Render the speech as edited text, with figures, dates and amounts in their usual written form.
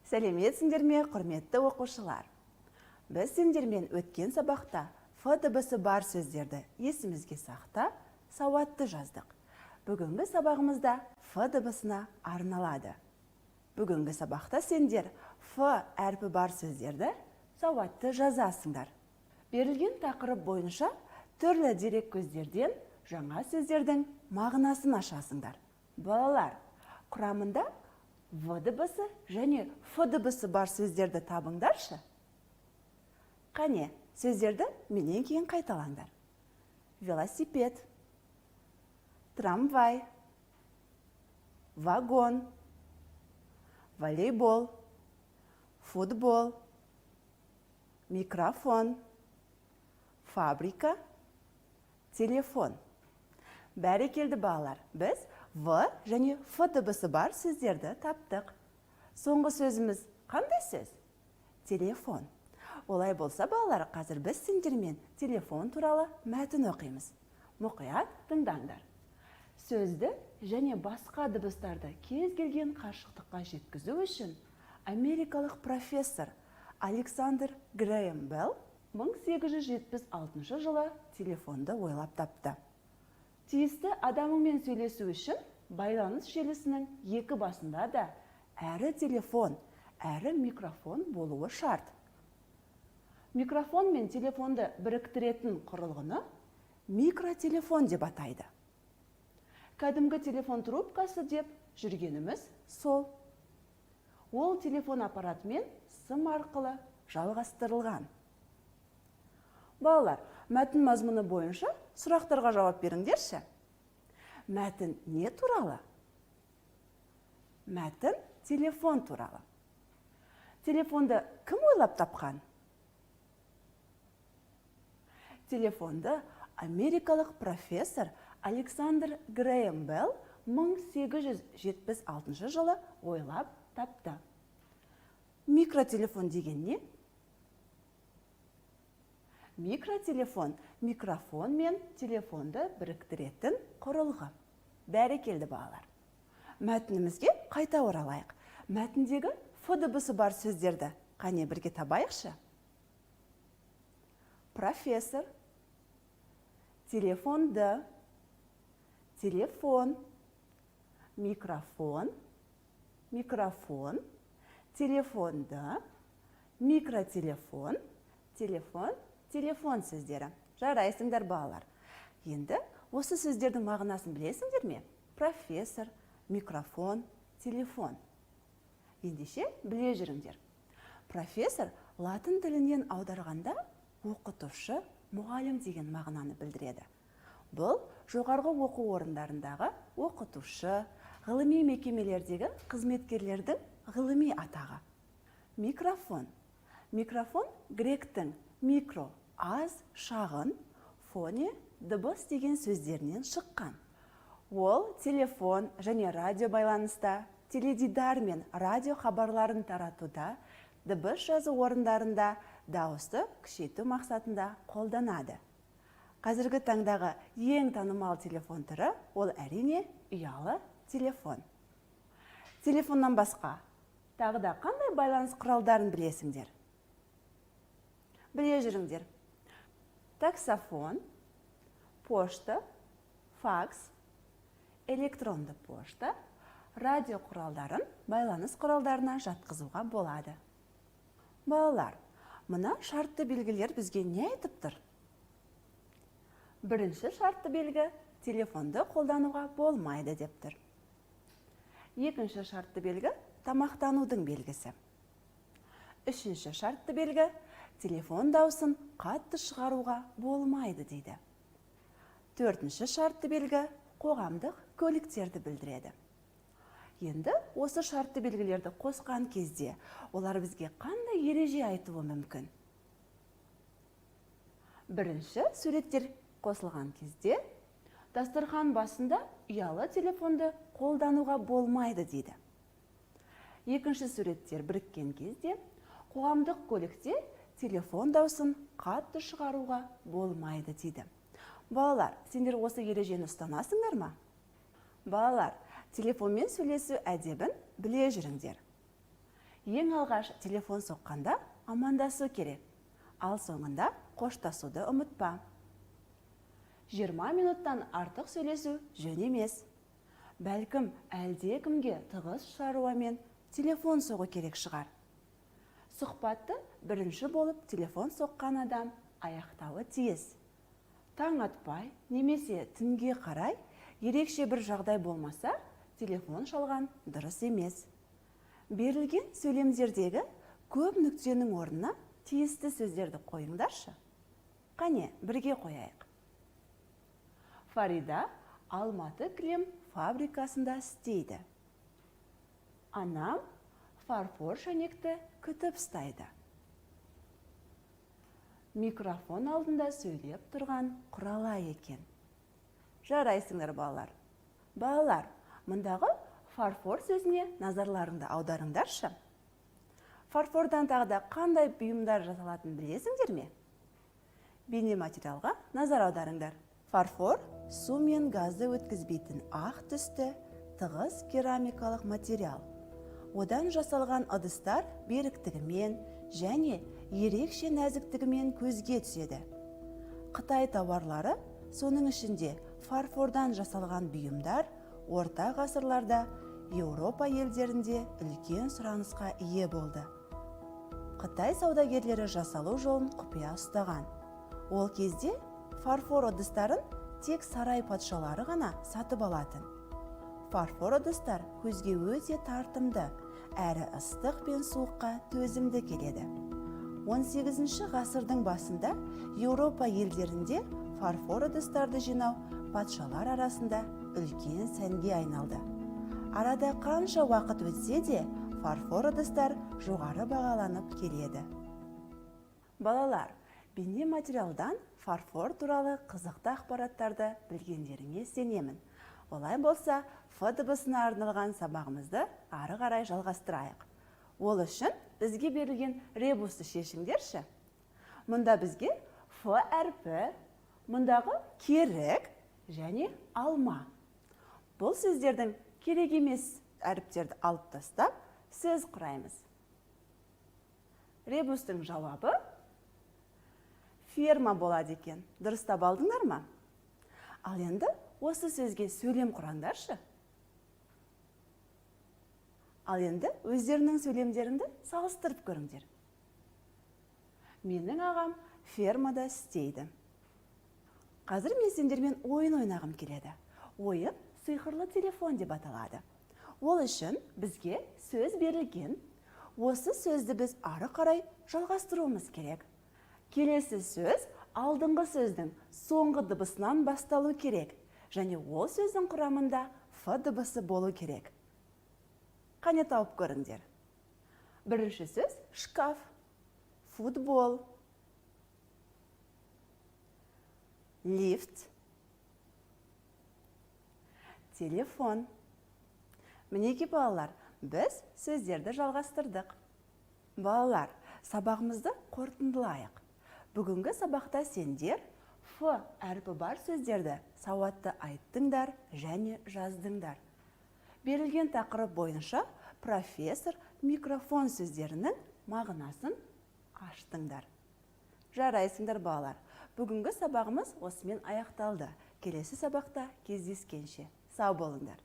Сәлеметсіңдер ме, құрметті оқушылар? Біз сендермен өткен сабақта Ф дыбысы бар сөздерді есімізге сақтап, сауатты жаздық. Бүгінгі сабағымызда Ф дыбысына арналады. Бүгінгі сабақта сендер Ф әрпі бар сөздерді сауатты жазасыңдар. Берілген тақырып бойынша түрлі дереккөздерден жаңа сөздердің мағынасын ашасыңдар. Балалар, құрамында В дыбысы және Ф дыбысы бар сөздерді табыңдаршы. Қане, сөздерді менен кейін қайталаңдар. Велосипед, трамвай, вагон, волейбол, футбол, микрофон, фабрика, телефон. Бәрекелді, балалар, біз В және Ф дыбысы бар сөздерді таптық. Соңғы сөзіміз қандай сөз? Телефон. Олай болса, балалар, қазір біз сендермен телефон туралы мәтін оқимыз. Мұқият тыңдаңдар. Сөзді және басқа дыбыстарды кез келген қашықтыққа жеткізу үшін америкалық профессор Александр Грэм Белл 1876 жылы телефонды ойлап тапты. Тиісті адамыңмен сөйлесу үшін байланыс желісінің екі басында да әрі телефон, әрі микрофон болуы шарт. Микрофон мен телефонды біріктіретін құрылғыны микротелефон деп атайды. Кәдімгі телефон трубкасы деп жүргеніміз сол. Ол телефон аппаратымен сым арқылы жалғастырылған. Балалар, мәтін мазмұны бойынша сұрақтарға жауап беріңдерші. Мәтін не туралы? Мәтін телефон туралы. Телефонды кім ойлап тапқан? Телефонды америкалық профессор Александр Грэм Белл 1876 жылы ойлап тапты. Микротелефон деген не? Микротелефон – микрофон мен телефонды біріктіретін құрылғы. Бәрекелді, балалар. Мәтінімізге қайта оралайық. Мәтіндегі Ф дыбысы бар сөздерді қане бірге табайықшы. Профессор, телефонды, телефон, микрофон, микрофон, телефонды, микротелефон, телефон, телефон сөздері. Жарайсыңдар, балалар. Енді осы сөздердің мағынасын білесіңдер ме? Профессор, микрофон, телефон. Ендеше біле жүріңдер. Профессор латын тілінен аударғанда оқытушы, мұғалім деген мағынаны білдіреді. Бұл жоғарғы оқу орындарындағы оқытушы, ғылыми мекемелердегі қызметкерлердің ғылыми атағы. Микрофон. Микрофон гректің микро – аз, шағын, фоне – дыбыс деген сөздерінен шыққан. Ол телефон және радио байланыста, теледидар мен радио хабарларын таратуда, дыбыс жазу орындарында дауысты күшейту мақсатында қолданады. Қазіргі таңдағы ең танымал телефон түрі ол, әрине, ұялы телефон. Телефоннан басқа тағы да қандай байланыс құралдарын білесіңдер? Біле жүріңдер: таксофон, пошта, факс, электронды пошта, радио құралдарын байланыс құралдарына жатқызуға болады. Балалар, мына шартты белгілер бізге не айтып тұр? Бірінші шартты белгі телефонды қолдануға болмайды деп тұр. Екінші шартты белгі тамақтанудың белгісі. Үшінші шартты белгі телефон даусын қатты шығаруға болмайды дейді. Төртінші шартты белгі қоғамдық көліктерді білдіреді. Енді осы шартты белгілерді қосқан кезде олар бізге қандай ереже айтуы мүмкін? Бірінші суреттер қосылған кезде дастархан басында ұялы телефонды қолдануға болмайды дейді. Екінші суреттер біріккен кезде қоғамдық көлікте телефон даусын қатты шығаруға болмайды дейді. Балалар, сендер осы ережені ұстанасыңдар ма? Балалар, телефонмен сөйлесу әдебін біле жүріңдер. Ең алғаш телефон соққанда амандасу керек, ал соңында қоштасуды ұмытпа. 20 минуттан артық сөйлесу жөн емес. Бәлкім, әлдекімге тығыз шаруамен телефон соғу керек шығар. Сұхбатты бірінші болып телефон соққан адам аяқтауы тиіс. Таң атпай немесе түнге қарай ерекше бір жағдай болмаса, телефон шалған дұрыс емес. Берілген сөйлемдердегі көп нүктенің орнына тиісті сөздерді қойыңдаршы. Қане, бірге қояйық. Фарида Алматы кілем фабрикасында істейді. Анам фарфор шәйнекті күтіп ұстайды. Микрофон алдында сөйлеп тұрған Құралай екен. Жарайсыңдар, балалар. Балалар, мұндағы фарфор сөзіне назарларыңды аударыңдаршы. Фарфордан тағы да қандай бұйымдар жасалатынын білесіңдер ме? Бейнематериалға назар аударыңдар. Фарфор су мен газды өткізбейтін ақ түсті тығыз керамикалық материал. Одан жасалған ыдыстар беріктігімен және ерекше нәзіктігімен көзге түседі. Қытай тауарлары, соның ішінде фарфордан жасалған бұйымдар, орта ғасырларда Еуропа елдерінде үлкен сұранысқа ие болды. Қытай саудагерлері жасалу жолын құпия ұстаған. Ол кезде фарфор ыдыстарын тек сарай патшалары ғана сатып алатын. Фарфор ыдыстар көзге өте тартымды, әрі ыстық пен суыққа төзімді келеді. 18 ғасырдың басында Еуропа елдерінде фарфор ыдыстарды жинау патшалар арасында үлкен сәнге айналды. Арада қанша уақыт өтсе де, фарфор ыдыстар жоғары бағаланып келеді. Балалар, бейне материалдан фарфор туралы қызықты ақпараттарды білгендеріңе сенемін. Олай болса, Ф дыбысына арналған сабағымызды ары қарай жалғастырайық. Ол үшін бізге берілген ребусты шешіңдерші. Мұнда бізге Ф әрпі, мұндағы керек және алма. Бұл сөздердің керек емес әріптерді алып тастап, сөз құраймыз. Ребустың жауабы ферма болады екен. Дұрыстап алдыңдар ма? Ал енді осы сөзге сөйлем құраңдаршы. Ал енді өздерінің сөйлемдеріңді салыстырып көріңдер. Менің ағам фермада істейді. Қазір мен сендермен ойын ойнағым келеді. Ойын сиқырлы телефон деп аталады. Ол үшін бізге сөз берілген. Осы сөзді біз ары қарай жалғастыруымыз керек. Келесі сөз алдыңғы сөздің соңғы дыбысынан басталу керек және ол сөздің құрамында ф дыбысы болу керек. Қане, тауып көріңдер. Бірінші сөз шкаф, футбол, лифт, телефон. Мінекей, балалар, біз сөздерді жалғастырдық. Балалар, сабағымызды қорытындылайық. Бүгінгі сабақта сендер Ф әрпі бар сөздерді сауатты айттыңдар және жаздыңдар. Берілген тақырып бойынша профессор, микрофон сөздерінің мағынасын аштыңдар. Жарайсыңдар, балалар. Бүгінгі сабағымыз осымен аяқталды. Келесі сабақта кездескенше. Сау болыңдар.